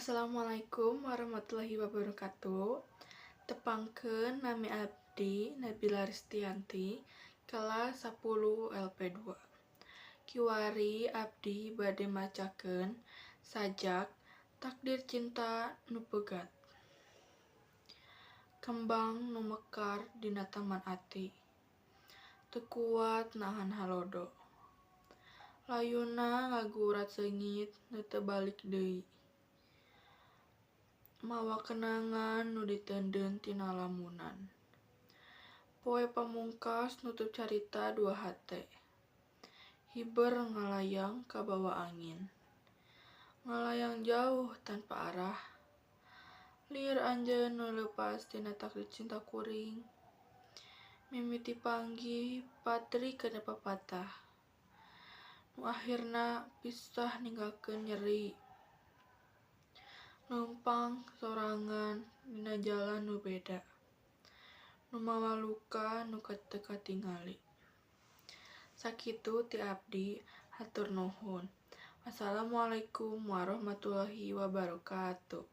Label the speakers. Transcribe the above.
Speaker 1: Assalamualaikum warahmatullahi wabarakatuh. Tepangkeun, nami abdi Nabila Ristianti, kelas 10 LP2. Kiwari abdi bade macakeun sajak Takdir Cinta Nu Pegat. Kembang nu mekar dina taman ati teu kuat nahan halodo. Layuna ngagurat seungit nu teu balik deui. Mawa kenangan nu diteundeun tina lamunan. Poe pamungkas nutup carita dua hate. Hiber ngalayang kabawa angin. Ngalayang jauh tanpa arah. Lieur anjeun nu leupas tina takdir cinta kuring. Mimiti panggih patri kana papatah. Nu ahirna pisah ninggalkeun nyeri. Leumpang sorangan dina jalan nu beda. Nu mawa luka nu teu katingali. Sakitu ti abdi, hatur nuhun. Wassalamualaikum warahmatullahi wabarakatuh.